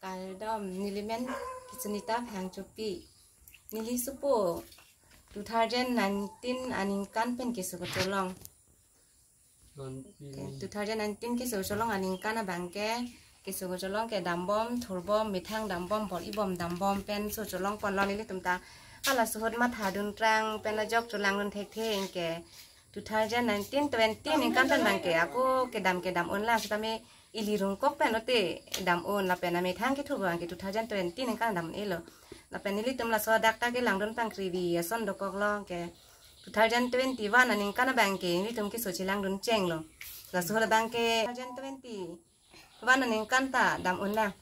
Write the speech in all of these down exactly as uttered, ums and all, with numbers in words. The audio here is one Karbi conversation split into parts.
Kardom, nelimen Sunita Phangchopi. Neli sopo two thousand nineteen aningkan pen keso kacholong. Two thousand nineteen keso kacholong aningkan abangke, keso kacholong ke dambom, thurbom, methang dambom, bor-ibom dambom pen so cholongponlo nelitum ta. Halaso ahut mathadun trang pen ajok cholangdun thekthe anke two thousand nineteen twenty aningkan pen abangke ako kedam kedam unlang sitame ili rungkok pen lote dam un lapen amethang kethu abangke two thousand twenty aningkan dam un-elo. Lapen nelitum laso dak ta kelangdun pangkrivi ason dokoklo ke two thousand twenty-one aningkan abangke nelitum keso chelangdun chenglo. Laso ahut abangke two thousand twenty-one aningkan ta dam unlang.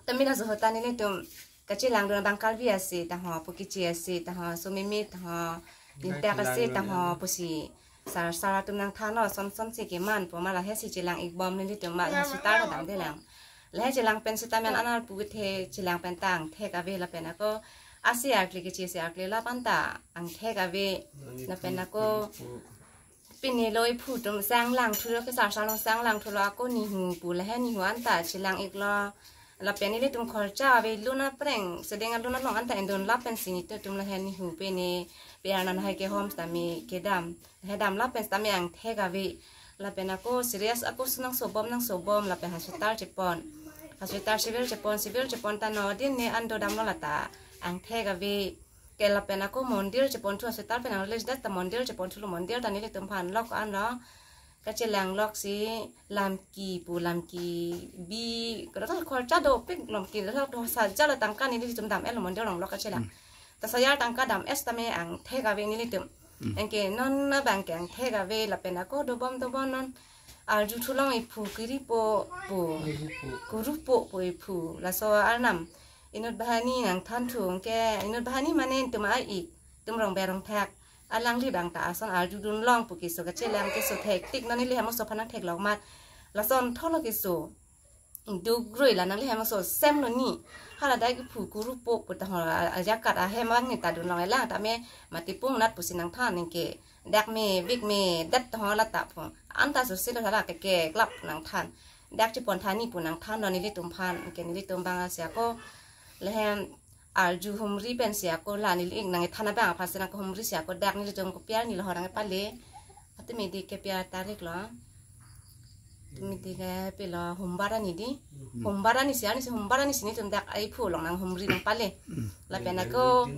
Tumi laso ahut ta nelitum kachelangdun abang Karbi ase taho, pu keche ase taho, someme taho, intak ase taho, pusi sar sar atum nangthanlo, son son si kemanpo, ma lahesi chelang-ikbom nelitum ma laso ahut ta damdelang. Lahei chelang pen sitame an anar pu kethe chelang pen ta angthek ave lapen ako ase arkli keche ase arkli lapen ta angthek ave lapen ako pini lo iphu atum sang langthulo, kesar sar along sang langthulo, ako nihu pu lahei nihu anta chelang-iklo. Lapen nelitum khorcha ave, lun apreng sedeng alun along anta endon lapen si nelitum lahei nihu pini P R nang hai kehom sitame kedam. Lahei dam lapen sitame angthek ave. Lapen ako serious ako sunang sobom nang sobom lapen hospital chepon. Hospital civil chepon, civil chepon ta no din ne ando damlo lata angthek ave. Ke lapen ako mondir cheponthu, hospital pen ang release det ta mondir cheponthulo, mondir ta nelitum aphan lok anlo. Kachelang lok si lamki pu lamki bi, kada ta khorcha dopik, lamki lok do sajal tangka nelitum dam-etlo mondir along lok kachelang. Ta sajal tangka dam-et sitame angthek ave nelitum. Anke non abangke angthek ave lapen ako dobom dobom non arju thulong iphu kiripo pu, kurupo pu iphu. Laso arnam inut banghini nangthanthu ke, inut banghini mane itum a-ik, itum rong berong thak. Alangli abang ta ason arjudun long pu keso kachelang keso thektik non neli hem oso aphan nangtheklong mat. Lason tholo keso. Duk rui la nangli hem oso semlo ni. Hala dak iphu kurupo pu taho ajakat ahem abang ni ta dunlong elang tame mati pung nat pusi nangthan anke. Dak me vik me det taho lata pu. Anta so silo hala ke keklap nangthan. Dak chepon thani pu nangthanlo nelitum aphan. Anke nelitum abang asi ako lahei arju humri pensi ako la neli-ik nangthan abang aphan si nangkehumri si ako dak nelitum ko P R ni lo ho nangpale. Atumi dik ke P R tarik lo. Atumi dik ke pilo humbar ani di. Humbar ani si ani si humbar ani si nelitum dak aiphu along nanghumri nangpale. Lapen ako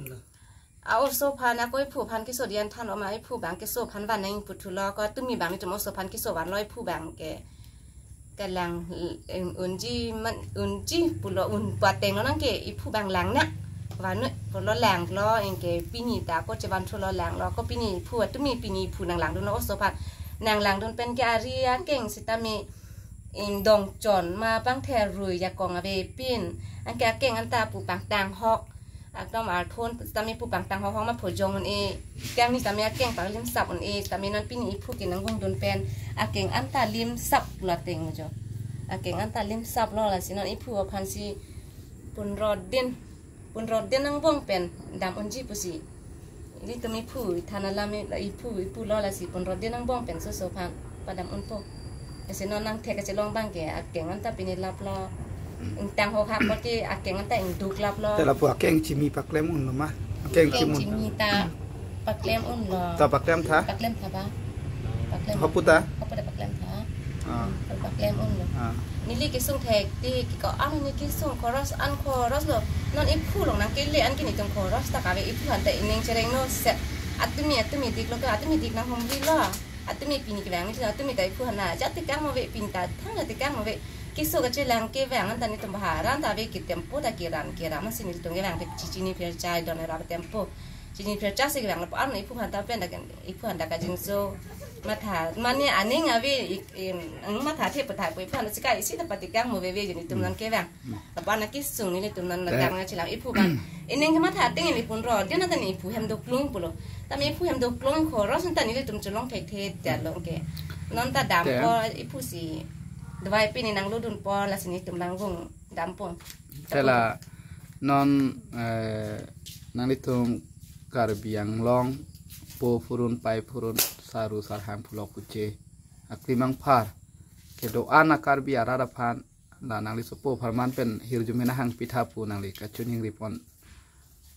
a-oso aphan ako iphu aphan keso dian than oma iphu abang keso aphan van nang puthulo ko atumi abang nelitum oso aphan keso vanlo iphu abangke. Kelang, em, unji man, unji pulo un pateng lo nangke iphu abang lang na. Vanu pulo langlo anke pini ta ako chevan thulo langlo ko pini iphu atumi pini iphu nanglangdunlo oso aphan. Nanglangdun pen ke ari akeng sitame ingdong chon ma pangther rui jakong avepin. Anke akeng anta pu pangtanghok. Akdom arthon sitame pu pangtanghok hok ma phojong un-e. Kang ni sitame akeng panglimsap un-e. Sitame non pini iphu ke nanghongdun pen akeng anta limsap lo ateng jo. Akeng anta limsaplo lasi non iphu aphan si punro din. Punro din angbong pen dam unji pusi. Ilitum iphu ithan alam i-, iphu iphu lo lasi punro din angbong pen soso aphan padam unpo. Lasi non nangthek kachelong abangke akeng anta pini laplo. Ingtanghok hak pati akeng anta ingduk laplo. Te lapu akeng chimi paklem unlo ma. Akeng akeng chimun. Chimi ta paklem unlo. Ta paklem tha? Paklem tha ba. Paklem. Hopu ta? Hopu ta paklem tha. Ah. Paklem unlo. Ah. Neli kesung thektik ko ano ne kesung khoros an khoros lo. Non iphu along nangkele an ke nelitum khoros ta kave iphu aphan ta ining chereng no set. Atumi atumi dik lo ka atumi dik nanghumrilo. Atumi pini kevang ni atumi ta iphu aphan na jat tekang mo ave pini ta thang jat tekang mo ave. Keso kachelang kevang anta nelitum baharan ta ave ke tempo ta keram keram si nelitum kevang ke chichini pherchai don ra tempo. Chini phercha si kevang lapu ano iphu aphan ta pen dak iphu aphan ta kajingso matha mane aning ave ik-, em, ang matha the patha pu iphu aphan ta sika isi ta patekang mo ave ave je nelitum non kevang. Lapu an kesung nelitum non te. Nangkang chelang iphu abang. Ining kematha ateng ili punro. Dia nata ni iphu hem doklung pulo. Tame iphu hem doklung khoros nata nelitum cholong thekthe dia long ke. Non ta dam te. Po iphu si. Dawai pini nanglodunpo lasi nelitum nangvung dampo. Te la non, eh, nanglitum Karbi Anglong po phurun pai phurun saru sarhang pulok puche aklimang phar kedo-an a Karbi arat aphan La nangli sopo apharman pen hirjume nanghangpi tha pu nangli kachiningri pon,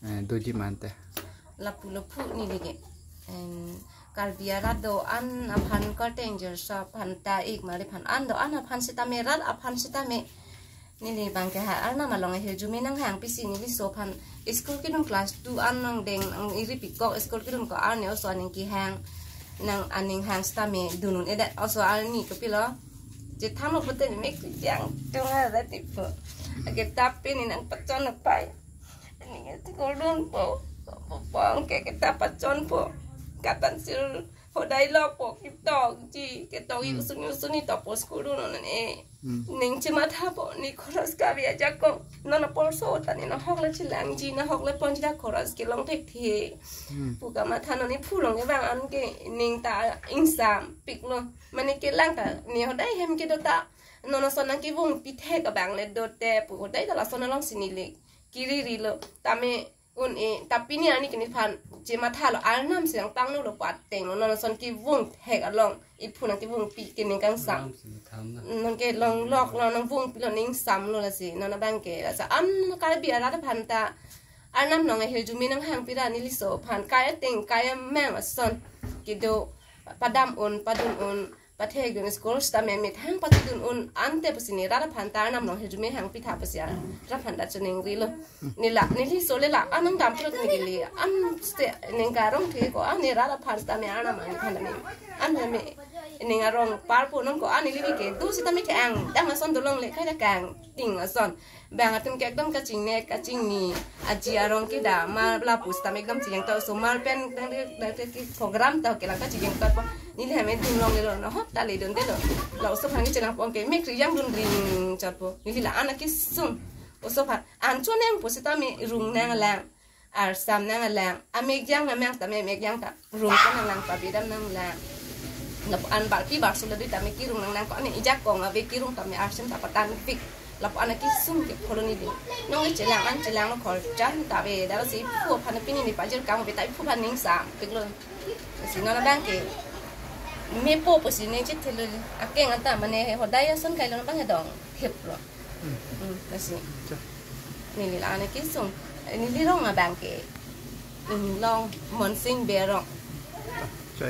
eh, doji mante. Lapu lapu neli ke. Em, Karbi arat do-an aphan, kar danger sa aphan ta ik mari aphan, an do-an aphan sitame, rat aphan sitame. Neli abang ke ha Arnam along ahirjume nanghangpisi neli laso aphan school kedun class two an nangdeng, nang-iri pikok school kedun ko arni oso aning kehang, nang aning hang sitame dun un-edet, oso arni kopilo. Chethanlo pute ni mek yang tunga da tipo. Ake tapi ni nangpachon apai. Ni school dunpo. Pong ke kita pachonpo. Katan sil hodai lokpo, kitokji, kitokji, hmm, usuni usuni topo school dun non e. Hmm. Ning chemathapo, ni khoros kave ajakong. Non apor so ta ni nahok le chelangji, nahok le ponji ta khoros kelong thekthe. Hmm. Pu kamatha non ni phulong ke bang an ke ning ta ingsampiklo. Mane kelang ta ni hodai hem kedo ta. Non ason nangkevungpi thek abang le dote pu hodai ta lason alongsi neli kiririlo. Tame un-e, tapi ni arni ke nephan chemathalo, Arnam si nangtanglo pu ateng lo, non ason kevung thek along iphu nangkevungpi ke ning kangsam. Arnam si nangtanglo. Non kelong loklo, nangvungpilo, ning samlo lasi. Non abang ke lasi an Karbi arat aphan ta Arnam along ahirjume nanghangpi ra neli laso aphan kai ateng kai amang ason kedo, padam un, padun un, pathek dun, school sitame methang pachidun un ante pusi ni rat aphan ta Arnam along hirjume hangpi tha pusi rat aphan ta chiningrilo. Neli la, neli laso le la an nangdam pilo ni kili. An ste ning karong the ko an ni rat aphan sitame Arnam an aphan tame. An tame ning arong parpo non ko an neli ke do sitame ke-angdam ason dolongle, kaita kangting ason. Bang atum ke ekdom kachingnek kachingni, aji arong ke da mar lapu sitame ekdom chiyang ta, osomar pen dang de, dang de ki program ta kelang kachiyang ta po. Neli hame dun longlelo, nahok ta le dundelo. La oso aphan ke chenang pon ke mek ri yang dun ring chapo. Neli la an akesung. Oso aphan an choneng po sitame rung nanglang, arsam nanglang, amek yang namang tame mek yang ta rung ko nanglang, pabidam nanglang. Lapu an barpi barso le do tame kerung nanglang ko, ani ijakong ave kerung tame arsam ta patan pik. Lapu an akesung ke pholoni dei. Nong chelang an chelang lo khorchan ta ave, da si iphu aphan pini ni pajir kang ave ta iphu aphan ning sampiklo. Si non abang ke mepo pusi ning chethelo, akeng anta mane hodai ason kailo abang dong theplo. Hmm. Hmm, lasi. Cha. Neli la an akesung. Neli rong abang ke Inglong Monsing Berong. Cha.